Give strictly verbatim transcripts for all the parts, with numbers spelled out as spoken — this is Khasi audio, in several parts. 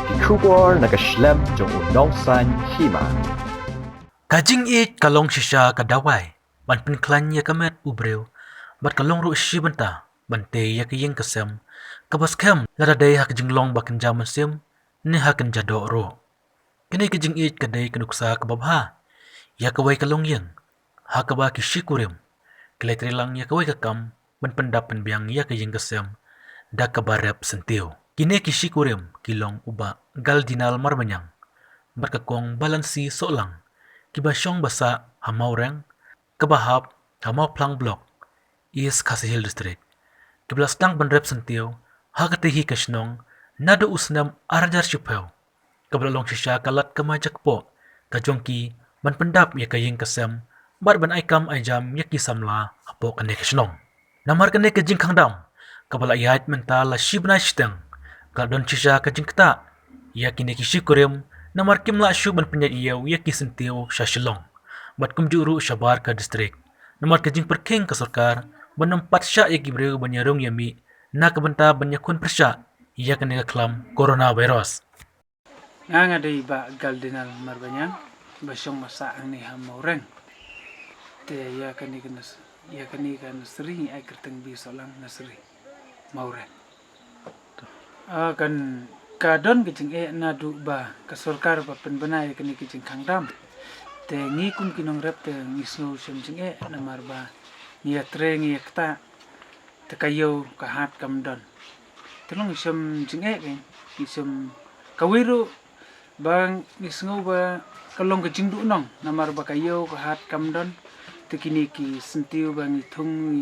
Ki khubor na ka shlem jong u nongsan hima. Ka jingïeit ka long shisha ka dawai ban pynkhlaiñ ïa ka met u briew, bad ka long ruh shi bynta ban tei ïa ka ïing ka sem kaba skhem, lada dei ha ka jinglong ba kynja mynsiem ne ha kynja doh ruh. Kane ka jingïeit ka dei ka nuksa kaba bha ïa kawei ka longïing ha kaba ki shikurim ki la trei lang ïa kawei ka kam ban pyndap pynbiang ïa ka ïing ka sem da kaba rep syntiew. Kine ki shikurim ki long u Bah Galdinal Marbaniang bad ka Kong Balansi Sohlang, kiba shong ba sah ha Mawreng, kaba hap ha Mawphlang Block, East Khasi Hills District, kiba la sdang ban rep syntiew ha katei hi ka shnong naduh u snem ar hajar shiphew, kaba la long shisha ka lad kama jakpoh ka jong ki ban pyndap ïa ka ïing ka sem bad ban ai kam ai jam ïa ki samla hapoh kane ka shnong. Namar kane ka jingkhang dam kaba la ïaid mynta la shi bnai shiteng, ka la don shisha ka jingktah ïa kine ki shikurim, namar kim lah shuh ban pynïaid ïew ïa ki syntiew sha Shillong bad kumjuh ruh shabar ka district, namar ka jingpyrkhing ka sorkar ban ym pat shah ïa ki briew ban ïarung ïamih na ka bynta ban ïakhun pyrshah ïa kane ka khlam coronavirus. Nga nga dei Bah Galdinal Marbaniang, ba shong ba sah hangne ha Mawreng. Te ïa kane ka nursery, ïa kane ka nursery ngi ai kyrteng Bi Sohlang Nursery Mawreng. Ah, kan ka don ka jingeh naduh ba ka sorkar ba pynbna ïa kane ka jingkhang dam. Te ngi kum ki nongrep te ngi sngew shem jingeh namar ba ngi ïatrei ngi ïaktah, te ka ïew ka hat kam don. Te long ngi shem jingeh, ngi shem kawei ruh ba ngi sngew ba ka long ka jingduhnong namar ba ka ïew ka hat kam don. Te kine ki syntiew ba ngi thung,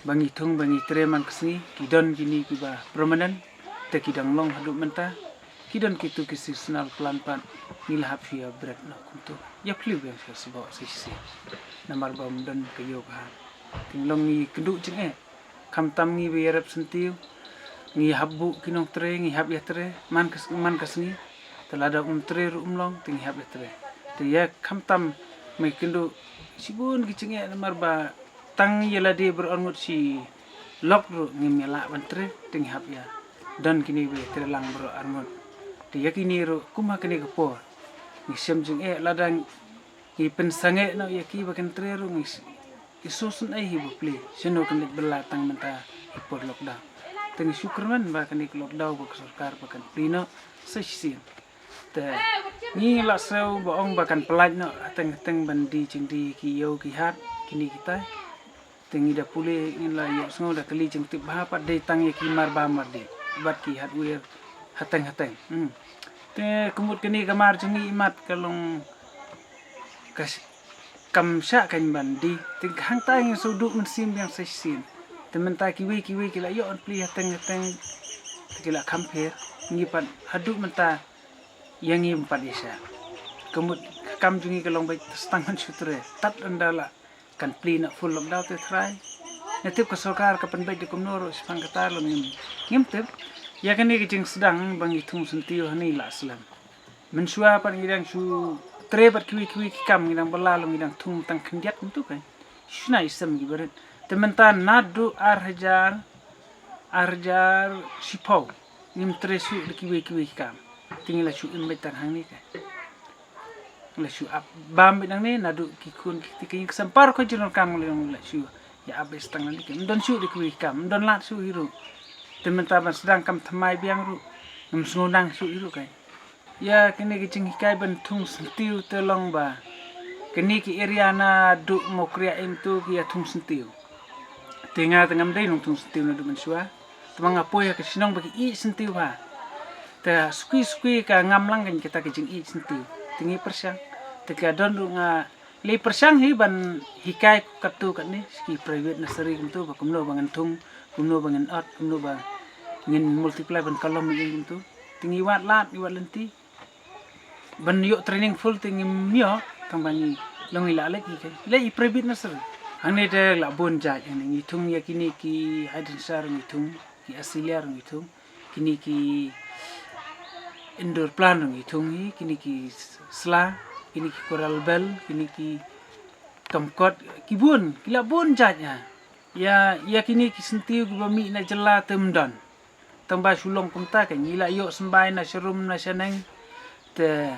ba ngi thung ba ngi trei man ka sngi, ki don kine kiba permanent, te ki dang long haduh mynta. Ki don kitu ki seasonal plant pat, ngi la hap shu ïa bret noh kumtu. Ïa plie biang sha sboh shisien namar ba ym don ka ïew ka hat. Te ngi long ngi kynduh jingeh. Khamtam ngi ba ïarep syntiew, ngi hap buh ki nongtrei, ngi hap ïatrei man ka, man ka sngi. Te lada um trei ruh um long, te ngi hap ïatrei. Te ïa khamtam ma ngi kynduh shibun ki jingeh namar ba tang ïa lade baroh arngut shi lok ruh ngim ïa lah ban trei, te ngi hap ïa don kine ba ïatrei lang baroh arngut. Te ïa kine ruh kum ha kine ka por ngi shem jingeh, lada ngi pynsangeh noh ïa ki ba kin trei ruh ngi s-, ngi sngewsynei hi ba plie shano kin leit bylla tang mynta ha por lockdown. Te ngi shu kyrmen ba kane ka lockdown ba ka sorkar ba kan plie noh sa shisien. Te ngi la sngewbha ong ba kan pyllait noh hateng hateng ban die jingdie ki ïew ki hat kine kitai. Te ngi da pule ngin la ïohsngew da kylli jingtip bha pat dei tang ïa ki mar bam mar dih bad ki hardware hateng hateng. Hmm. Te ka mut kane ka mar jong ngi imat ka long ka sh-, kam shah kan ban die. Te hangta ngi shu duh mynsiem biang sa shisien. Te mynta kiwei kiwei ki la ïoh ban plie hateng hateng. Te ki la kham pher. Ngi pat haduh mynta ïa ngi ym pat ïa shah. Ka mut ka kam jong ngi ka long ba tang ban shu trei. Tad ynda la kan plie noh full lockdown te trai. Nga tip ka sorkar ka pynbeit da kumno ruh shaphang kata long ngim, ngim tip. Ïa kane ka jingsdang ba ngi thung syntiew hangne la slem. Mynshuwa pat ngi dang shu trei bad kiwei kiwei ki kam ngi dang bylla long ngi dang thung tang khyndiat kumtu kan. Shna isem ki barit. Te mynta naduh ar hajar, ar hajar shiphew ngim trei shuh da kiwei kiwei ki kam. Te ngi la shu im beit tang hangne kan. La shu ap bam beit nangne naduh ki khun ki kti ki ïing ki sem baroh ka jingdonkam la shu ïa ap beit tang nangne kan. Ym don shuh da kiwei ki kam, ym don lad shuh hi ruh. Te mynta ban sdang kam thymmai biang ruh ngim sngew nang shuh hi ruh kan. Ïa kine ki jinghikai ban thung syntiew te long ba kine ki area naduh Mawkriah ïa kumtu ki ïa thung syntiew. Te nga te ngam dei nongthung syntiew naduh mynshuwa. Te ma nga poi ha ka shnong ba ki ïeit syntiew bha. Te suki suki ka ngam lang kan kita ki jingïeit syntiew. Te ngi pyrshang. Te ka don ruh nga lei pyrshang hi ban hikai katto katne ki private nursery kumtu ba kumno ba ngin thung, kumno ba ngin ot, kumno ba ngin multiply ban ka lom ïing kumtu. Te ngi wad lad, ngi wad lynti. Ban ïoh training full te ngim ïoh, tang ba ngi long ngi la leit hi kan. Leit i private nursery. Hangne te la bun jait hangne ngi thung ïa kine ki hydrangeas ngi thung, ki azalea ngi thung, kine ki indoor plant ngi thung hi, kine ki sla, kine ki coral bell, kine ki kumquat, ki bun, ki la bun jait ha. Ïa, ïa kine ki syntiew kiba mih na jylla te ym don. Tang ba shu long kumta ka ngi lah ïoh symbai na sharum na shaneng. Te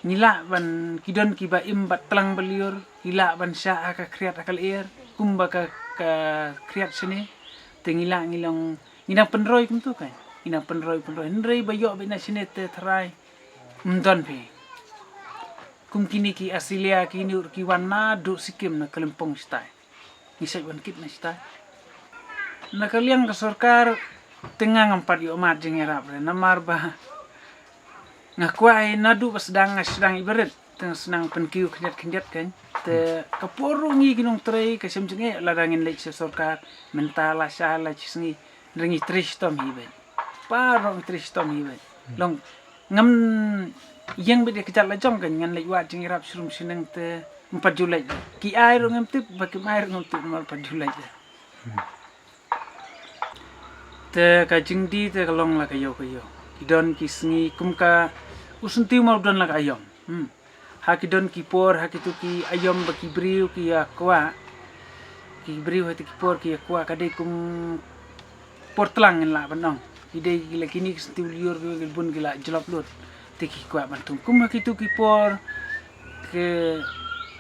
ngi lah ban ki don ki ba im bad tlang ba liur, ki lah ban shah ha ka khriat ha ka lyer kumba ka, ka khriat shane. Te ngi lah ngi long, ngi nang pynroi kumtu ka, ngi nang pynroi pynroi, hynrei ba ïoh beit na shane te tharai ym don phi. Kum kine ki Asilia kine ur ki wan naduh Sikkim na Kalimpong shatai. Ngi sait wan kit na shatai. Na ka liang ka sorkar te nga ngam pat ïoh mad jingïarap re namar ba nga kwah naduh ba sdang nga sdang ibarit te nga sdang pynkiew khyndiat khyndiat kan. Te ka por ruh ngi ki nongtrei ka shem jingeh lada ngin leit sha sorkar mynta la sha la shi sngi. Ngi trei shitom hi beit. Parong trei shitom hi beit. Long ngam ïeng beit ïa ka jait la jong kan ngan leit wad jingïarap sharum shaneng te ym pat ju leit. Ki ai ruh ngam tip ba kim ai ruh ngam tip namar ym pat ju leit. Te ka jingdie te ka long la ka ïew ka ïew. Ki don ki sngi kum ka u syntiew ma u don la ka aïom. Hmm. Ha ki don ki por ha kitu ki aïom ba ki briew ki ïa kwah. Ki briew ha kitu ki por ki ïa kwah ka dei kum por tlang ngin lah ban ong. Ki dei ki la kine ki syntiew lyiur ki bun ki la jlop lut. Te ki kwah ban thung kum ha kitu ki por. Ke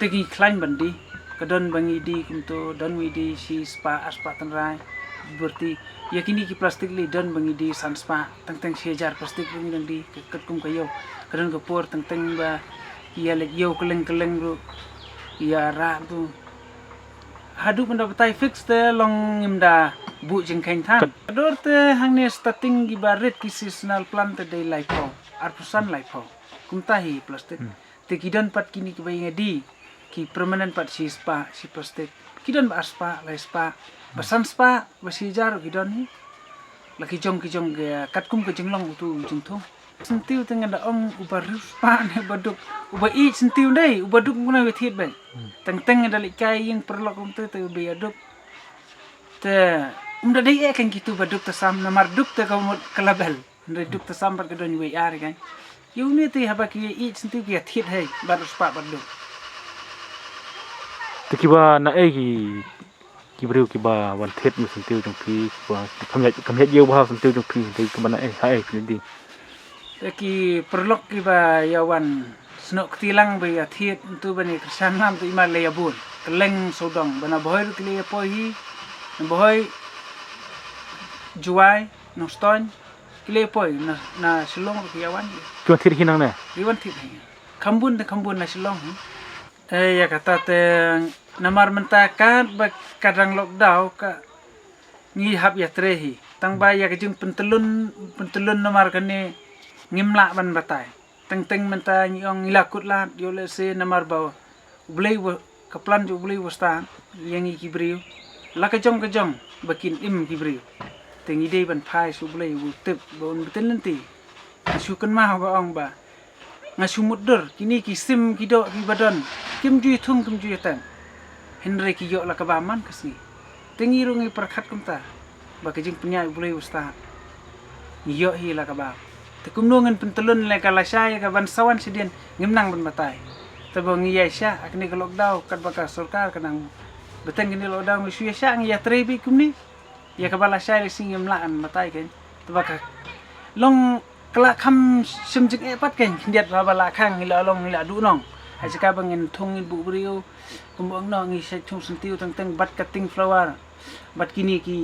te ki khlaiñ ban die. Ka don ba ngi die kumto don ngi die shi spah ar spah tynrai. Berarti ïa kine ki plastik lei don ba ngi die san spah teng teng shi hajar plastik ruh ngi dang die. Katkum ka ïew ka don ka por teng teng ba ïa leit ïew kylleng kylleng ruh ïa rah tu. Haduh mynta batai fix te long ngim da buh jingkheiñ than. Ka dor te hangne starting kiba rit ki seasonal plant te dei laiphew, arphew san laiphew. Kumta hi plastik. Te ki don pat kine kiba ïa nga die ki permanent pat shi spah shi plastik. Ki don ba ar spah lai spah ba san spah ba shi hajar ki don hi. La ki jong ki jong ki katkum ka jinglong utu jingthung. Syntiew te nga da ong uba riewspah ne uba duk. Uba ïeit syntiew dei uba duk nguna ïa thied beit. Teng teng nga da leit kai ïing paralok kumta te uba ïa duk. Te um da dei eh kan kitu ba duk te sam namar duk te ka mut ka label. Hynrei duk te sam bad ka don wei ar kan. Ïa une te haba ki ïeit syntiew ki ïa thied hei bad riewspah bad duk. Te kiba na ei ki ki briew kiba wan thied ïa u syntiew jong phi kiba kam ïa kam ïa ïa ba u syntiew jong phi te kiba na ei ha ei phi die. Te ki paralok kiba ïa wan snoh kti lang ba ïa thied ntu ban ïa kyrshan lam te i ma lei ïa bun. Kylleng sawdong ba na Bhoi ruh ki lei ïa poi hi. Na Bhoi Jowai Nongstoiñ ki lei poi na na Shillong ruh ki ïa wan. Ki wan thied hi nangne. Ki wan thied hi. Kham bun te kham bun na Shillong hi. Eh, ïa kata te namar mynta katba ka dang lockdown ka ngi hap ïatrei hi. Tang ba ïa ka jingpyntyllun pyntyllun namar kane ngim lah ban batai. Teng teng mynta ngi ong ngi la kut lad ïoh lehse namar ba U Blei wa ka plan jong U Blei wa stad ïa ngi ki briew. La ka jong ka jong ba kin im ki briew. Te ngi dei ban phai sha U Blei u tip ba un bteng lynti. Shu kynmaw ba ong ba nga shu mutdur kine ki sim ki doh ki ba don kim ju ïa thung kim ju ïa tem. Hynrei ki ïoh la kaba man ka sngi. Te ngi ruh ngi pyrkhat kumta ba ka jingpynïaid U Blei u stad ngi ïoh hi la kaba. Te kumno ngin pyntyllun lei ka lashai ka ban sa wan shadien ngim nang ban batai. Te ba ngi ïaishah ha kane ka lockdown katba ka sorkar ka nang bteng kane lockdown ngi shu ïaishah ngi ïatrei beit kumne. Ïa kaba lashai lei shi ngim lah ban batai kan. Te ba ka long ka la kham shim jingeh pat kan khyndiat ba ba la khang ngi la long ngi la duh nong. Ha jaka ba ngin thung ngin buh briew kumba ong noh ngi shait thung syntiew teng teng bad cutting flower bad kine ki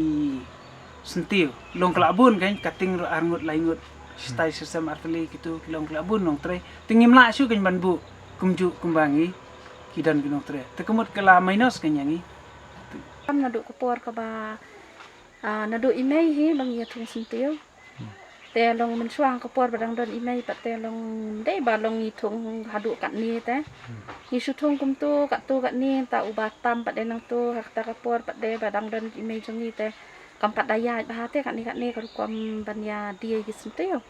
syntiew long ka la bun kan cutting ruh ar ngut lai ngut. Shitai shisem ar tylli kitu ki long ka la bun nongtrei te ngim lah shuh kan ban buh kumjuh kumba ngi ki don ki nongtrei te ka mut ka la minus kan ïa ngi. Naduh ka por kaba Ah, naduh i Mei hi ba ngi ïa thung syntiew. Te long mynshuwa ka por ba dang don i Mei pat te long dei ba long ngi thung haduh katne te. Ngi shu thung kumtu kattu katne ta uba tam pat dei nangtu ha kata ka por pat dei ba dang don i Mei jong ngi te. Kam pat da ïaid bha te katne katne ka rukom ban ïa die ki syntiew.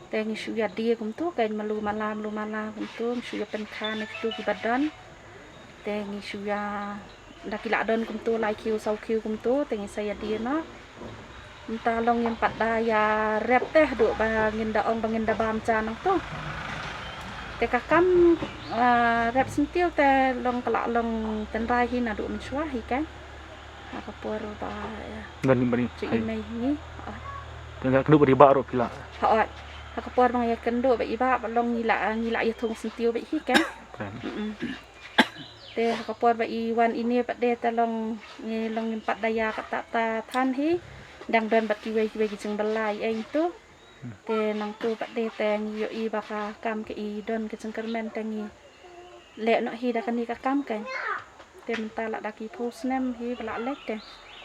Te ngi shu ïa die kumtu kan malu mala malu mala kumtu ngi shu ïa pynkha ne kitu kiba don. Te ngi shu ïa da ki la don kumtu lai kiew saw kiew kumtu te ngi sa ïa die noh. Mynta long ngim pat da ïa rep te haduh ba ngin da ong ba ngin da bam ja nangtu. Te ka kam, ah, rep syntiew te long ka la long tynrai hi naduh mynshuwa hi kan. Ha ka por ba ïa. Don lim bani. Ci i Mei hi. Ah. Te nga kynduh ba i Bah ruh phi lah. Hooid. Ha ka por ba nga ïakynduh bad i Bah, ba long ngi lah, ngi lah ïathung syntiew bad hi kan. Kren. Mm-mm. Te ha ka por ba i wan ine pat de te long ngi long ngim pat da ïa kata ta than hi. Dang don bad kiwei kiwei ki jingbylla ei tu. Te nangtu pat de te ngi ïohi ba ka kam ka i don ka jingkyrmen te ngi leh noh hi da kane ka kam kan. Te mynta la da ki phew snem hi ba la leit te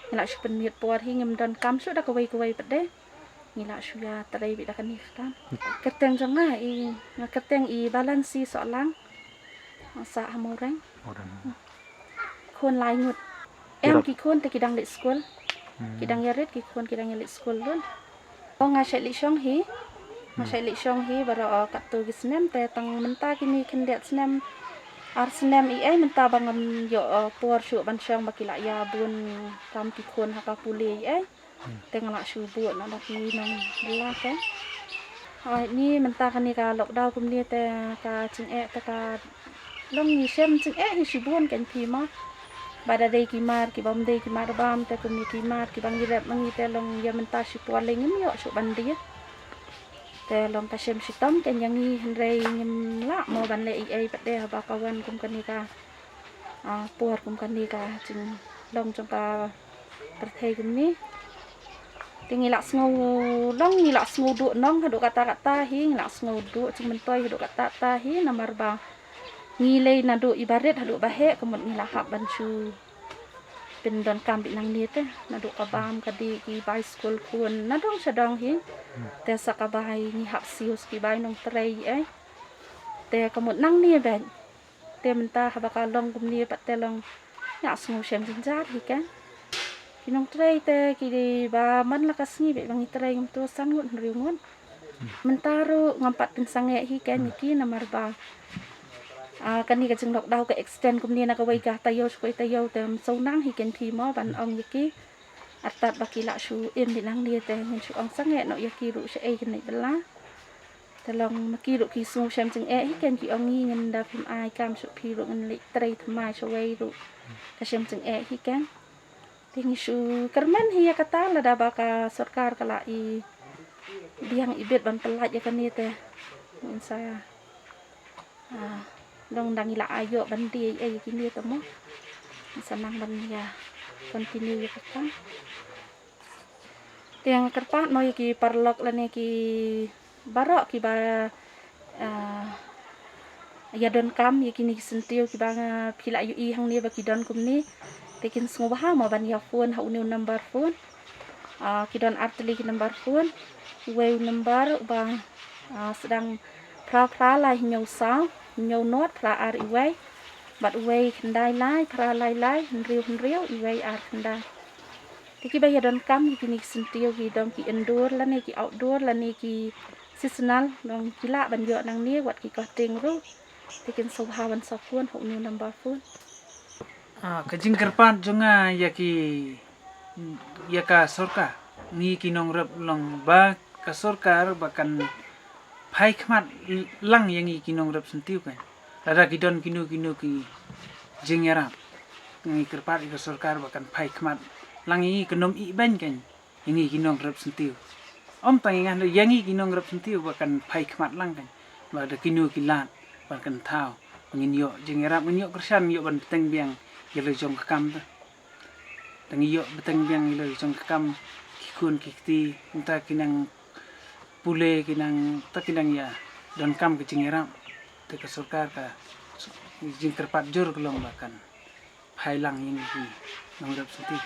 ngi la shu pynmiet por hi, ngim don kam shuh da kawei kawei pat de. Ngi la shu ïatrei beit da kane ka kam. Kyrteng jong nga i, nga kyrteng i Balansi Sohlang. Nga sah ha Moreng. Moreng. Khun lai ngut. Em, ki khun te ki dang leit skul. Hmm. Ki dang ïarit, ki khun ki dang ïaleit skul lut. Ong nga shait leit shong hi. Nga shait leit shong hi baroh, uh, katto ki snem te tang mynta kine khyndiat snem, ar snem i ei mynta ba ngam ïoh, uh, por shuh ban shong ba ki la ïa bun kam ki khun ha ka pule i ei. Te nga la shu buh noh da ki nongbylla te. Hooid, ni mynta kane ka lockdown kumne te ka jingeh te ka long ngi shem jingeh hi shibun kan phi mo. Ba da dei ki mar ki bym dei ki mar bam te kumne ki mar ki ba ngi rep ma ngi te long ïa mynta shipor lei ngim ïoh shuh ban die. Te long ka shem shitom kan ïa ngi hynrei ngim lah mo ban leh ei ei pat de haba ka wan kum kane ka, ah, por kum kane ka jinglong jong ka pyrthei kumne. Te ngi la sngew long, ngi la sngew duh nong haduh katta katta hi, ngi la sngew duh jingmyntoi haduh katta katta hi, namar ba ngi lei naduh i barit haduh baheh ka mut ngi la hap ban shu pyndonkam beit nangne te, naduh ka bam ka dih, ki bai skul khun nadong shadong hi. Te sa ka bai ngi hap siew sa ki bai nongtrei ei. Te ka mut nangne beit. Te mynta haba ka long kumne pat te long ngi la sngew shem jynjar hi kan. Ki nongtrei te ki dei ba man la ka sngi beit ba ngi trei ngam tu san ngut hynriew ngut. Mynta ruh ngam pat pynsangeh hi kan ïa ki namar ba, ah, kane ka jinglockdown ka extend kumne na kawei ka taïew sha kawei taïew te ym sngewbha hi kan phi mo ban ong ïa ki. Artat ba ki la shu im beit nangne te ngin shu ong sangeh noh ïa ki ruh shaei kan leit bylla. Te long ma ki ruh ki sngew shem jingeh hi kan ki ong ngi ngin da phim ai kam shuh phi ruh ngin leit trei thymmai shawei ruh. Ka shem jingeh hi kan. Te ngi shu kyrmen hi ïa kata lada ba ka sorkar ka la i biang i bit ban pyllait ïa kane te. Ngin sa, ah, long dang i la ïoh ban die ei ei kine te mo. Ngin sa nang ban ïa continue ïa kata. Te nga kyrpad mo ïa ki paralok lane ki baroh kiba, ah, ïa donkam ïa kine ki syntiew kiba nga phi la ïohi hangne ba ki don kumne. Te kin sngewbha mo ban ïa phone ha une u number phone. Ah, ki don artylli ki number phone. Uwei u number uba, ah, sdang phra phra lai hynñiew saw hynñiew nod phra ar uwei. Bad uwei khyndai lai phra lai lai hynriew hynriew uwei ar khyndai. Te kiba ïa donkam ïa kine ki syntiew ki dong ki indoor lane ki outdoor lane ki seasonal dong ki lah ban ïoh nangne wat ki cutting ruh. Te kin sngewbha ban sa phone ha une u number phone. Ah, ka jingkyrpad jong nga ïa ki, ïa ka sorkar, ngi ki nongrep long ba ka sorkar ba kan phai khmat lang ïa ngi ki nongrep syntiew kan. Lada ki don kino kino ki jingïarap, ngi kyrpad ïa ka sorkar ba kan phai khmat lang ïa ngi, kan ym ïeh beiñ kan ïa ngi ki nongrep syntiew. Ym tang ïa nga, ïa ngi ki nongrep syntiew ba kan phai khmat lang kan. Ba da kino ki lad ba kan thaw ba ngin ïoh jingïarap, ngin ïoh kyrshan, ïoh ban bteng biang ïa la jong ka kam te. Te ngi ïoh bteng biang ïa la jong ka kam, ki khun ki kti, mynta ki nang pule, ki nang, ta ki nang ïa donkam ka jingïarap. Te ka sorkar ka jingkyrpad jur ka long ba kan phai lang ïa ngi ki nongrep syntiew.